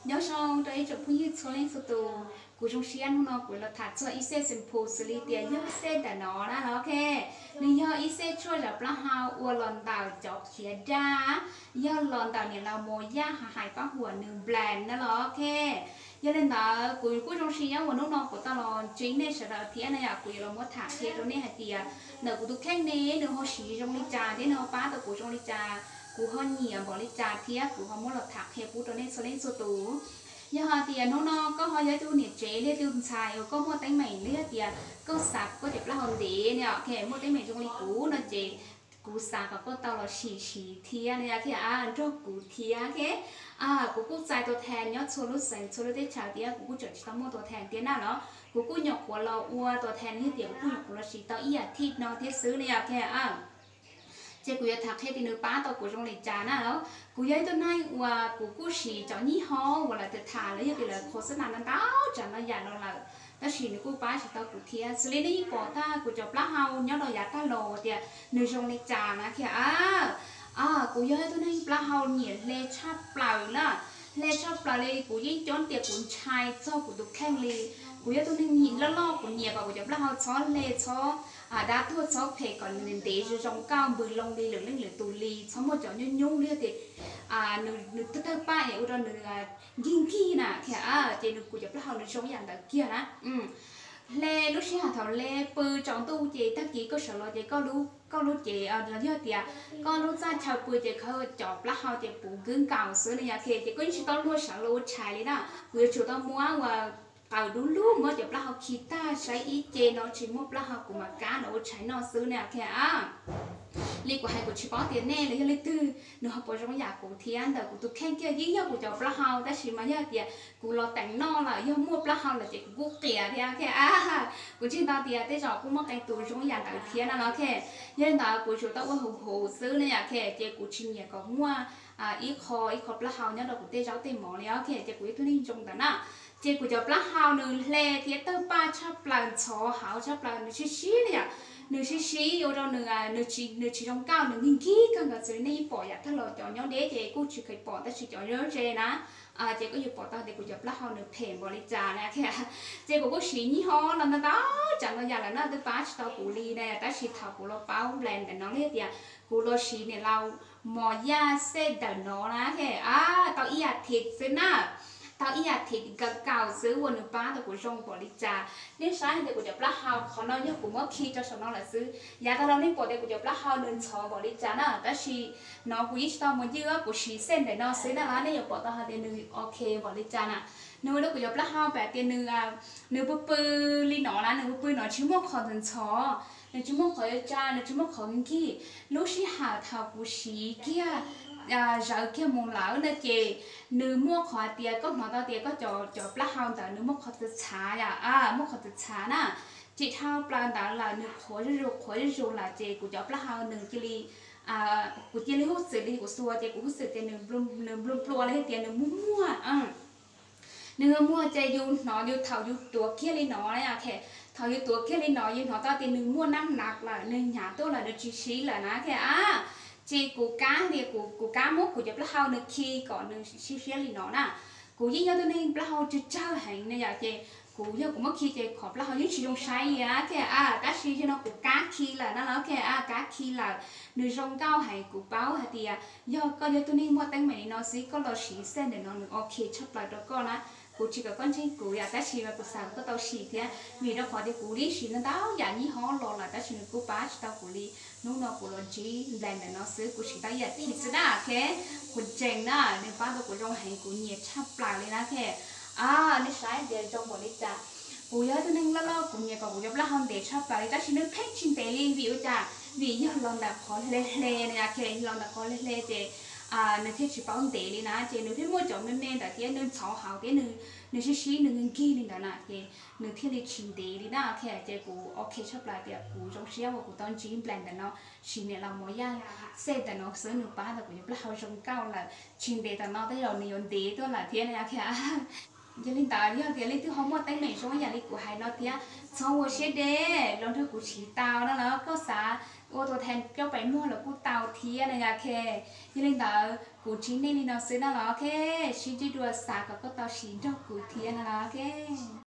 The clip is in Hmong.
Nyob zoo rau ib tsoom phooj ywg txhua leej txhua tus, kuv zoo siab hnub no kuv los tham txog ib xej shampoo xws li tias yog xej ntawm no na los ok. Nws yog ib xej tshuaj zam plaub hau ua los ntawm cov khiav daj, yog los ntawm niam laus Mos Yaj hais pab huam nws brand na los ok. Yog li ntawd kuv kuj zoo siab uas hnub no kuv tau los ntsib nej sawv daws thiab na yom, kuv yuav los muab tham qhia rau nej hais tias ntawm kuv tus kheej ne nws ho siv zoo li cas thiab nws ho pab tau kuv zoo li cas, kuv ho nyiam npaum li cas thiab kuv ho muab los tham qhia pub rau nej txhua leej txhua tus. Yog hais tias hnub no koj ho yog ib tug niam tsev li tus ntxhais uas koj muaj teeb meem li hais tias koj xav kom koj cov plaub hau ntev ne, muaj teeb meem zoo li kuv no ces kuv xav kom koj tau los sim siv thiab na yom, thiab nrog kuv thiab. Kuv kuj txais tua thas nyob txhua lub xeev txhua lub teb chaws thiab kuv kuj tseem tsis tau muaj tua thas thiab na los kuv kuj nyuam qhuav los ua tua thas li hais tias kuv kuj nyuam qhuav los siv tau ib as thiv no thiab xwb na yom. Ces kuv yuav tham qhia tias nws pab tau kuv zoo li cas na. Kuv yog ib tug neeg uas kuv kuj siv cov nyij hob uas lawv tham tham los yog tias lawv qhuas xab nas ntau ntau tsav ntau yam no lawm, tab sis nws kuj pab tsis tau kuv thiab. Xws li nej yeej pom tag kuv cov plaub hau nyob rau yav tag los tias nws zoo li cas na thiab. Kuv yog ib tug neeg plaub hau nyiam hle tshaj plaws na, hle tshaj plaws li kuv yeej cuab tias kuv ntshai txog kuv tus kheej li. Kuv yog tus neeg loj loj kuv nyiam kom kuv cov plaub hau txhob hle txhob dab tuag txhob phem kom nws ntev zoo zoo nkauj npws loo li lwm leej lwm tus li, txhob muaj cov nyuj nyuj li tias nws tawg paj es ua rau nws nkig nkig na thiab. Ces nws kuv cov plaub hau nws zoo ib yam ntawd kiag na. Hle lub sij hawm thaum hle pw tsaus ntuj ces tag kis koj sawv los ces koj lub cev los yog tias koj lub txaj chaw pw ces khav cov plaub hau ces puv nkig nkaus xwb na yom. Ces koj yeej tsis tau luag sawv los ua tshais li na, kuv yuav tsum tau muab ua qaws dub lug muab cov plaub hau khi tag saib ib ce no tsis muaj plaub hau kuv mam kab los ua tshais noj xwb na thiab. Li kuv hais kuv tsis paub tias nej los yog leej twg nws ho puas zoo yam kuv thiab ntawm kuv tus kheej kiag yeej yog kuv cov plaub hau tab sis mas yog tias kuv los teem noj lawm yog muaj plaub hau lawm ces kuv kuj qias thiab thiab. Kuv ntseeg tau tias tej zaum kuj muaj qee tus zoo yam ntawd thiab na los thiab. Yog li ntawd kuv tsuas tau ua huv huv xwb na yom. Ces kuv tsis nyiam kom muaj ib qho ib qho plaub hau nyob rau kuv tej zaub tej mov li os. Ces kuv yog tus neeg zoo ntawd na. Ces kuv cov plaub hau nws hle thiab tawg paj tshaj plaws ntxhov hauv tshaj plaws nws sib sib li yom. Nws sib sib ua rau nws nws tsis zoo nkauj nws nkig nkig kawg nkaus xws li nej yeej pom yam tag los cov nyob deb ces kuj tsis kheev pom tab sis cov nyob ze na ces koj yuav pom tau tias kuv cov plaub hau nws phem npaum li cas na thiab. Ces kuv kuj siv nyij hob los ntau ntau tsav ntau yam lawm no twb pab tsis tau kuv li na tab sis thaum kuv los paub brand ntawm no li tias kuv los siv niam laus Mos Yaj xej ntawm no na thiab tau ib as thiv xwb na, tau ib as thiv kaum kaum xwb uas nws pab tau kuv zoo npaum li cas. Nej saib tias kuv cov plaub hau qhov no yog kuv muab khi rau saum no lawm xwb, yav tag los nej pom tias kuv cov plaub hau nws ntxhov npaum li cas na tab sis no kuv yeej tsis tau mus ywj kuv siv xej ntawm no xwb na los nej yuav pom tau hais tias nws ok npaum li cas na. Nws ua rau kuv cov plaub hau pam tias nws nws pw pw li no na nws pw pw no tsis muaj qhov ntxhov ntxhov, nws tsis muaj qhov yuav tsa nws tsis muaj qhov nkig. Lub sij hawm thaum kuv siv kiag zawv kiag mus lawm na ces nws muaj qhov hais tias koj hnov tau tias koj cov plaub hau ntawd nws muaj qhov txav txhav yom, muaj qhov txav txhav na. Tsis dhau plaws ntawd lawm nws qhuav zuj zus qhuav zuj zus lawm ces kuv cov plaub hau nws cia li, kuv cia li huj xwm li kuv xuas ces kuv huj xwm tias nws nplua nplua li hais tias nws muag muag nws muag ces yus hnov yus thaum yus tuav kiag li no, thaum yus tuav kiag li no yus hnov tau tias nws muaj nab nav lawm nws hnyav tuaj lawm nws tsis sib lawm na thiab. Ces kuv kab tias kuv kab muab kuv cov plaub hau nws khi kom nws sib siab li no na. Kuv yeej yog tus neeg plaub hau tsawg tsawg heev na yom ces kuv yog kuv muab khi ces qhov plaub hau yeej tsis zoo saib li thiab. Tab sis yog no kuv kab khi lawm na los thiab, kab khi lawm nws zoo nkauj heev. Kuv paub hais tias yog koj yog tus neeg muaj teeb meem li no xwb koj los siv xej ntawm no nws ok tshaj plaws rau koj na. Kuv tsis kom koj ntseeg kuv yom tab sis mas kuv xav kom koj tau siv thiab vim rau qhov tias kuv li siv ntau ntau yam nyij hob los lawm tab sis nws kuj pab tsis tau kuv li. Hnub no kuv los ntsib brand ntawm no xwb kuv siv tau ib yam thiv xwb na thiab kuv ntseeg na nws pab tau kuv zoo heev kuv nyiam tshaj plaws li na thiab. Nej saib tias zoo npaum li cas. Kuv yog ib tug neeg loj loj kuv nyiam kom kuv cov plaub hau ntev tshaj plaws li tab sis nws pheej tsis ntev li vim ua cas? Vim yog los ntawm qhov hle hle na thiab los ntawm qhov hle hle ces nws thiaj tsis paub ntev li na ces nws thiaj muaj cov me me ntawd thiab nws ntxhov hauv thiab nws sib sib nws nkig nkig li ntawd na ces nws thiaj li tsis ntev li na thiab ces kuv ok tshaj plaws tias kuv zoo siab uas kuv tau ntsib brand ntawm no, siv niam laus Mos Yaj xej ntawm no xwb nws pab tau kuv cov plaub hau zoo nkauj lawm tsis ntev tam no tej zaum nws yuav ntev tuaj lawm thiab na thiab. Yog li ntawd yog tias leej twg ho muaj teeb meem zoo ib yam li kuv hais no thiab, txhob ua siab deb, los nrog kuv siv tau no los koj xav ua tus thas plaub pem muag los kuj tau thiab no yom. Ok, yog li ntawd kuv tsis nej li no xwb no los ok, sib ntsib dua, xav kom koj tau siv nrog kuv thiab no.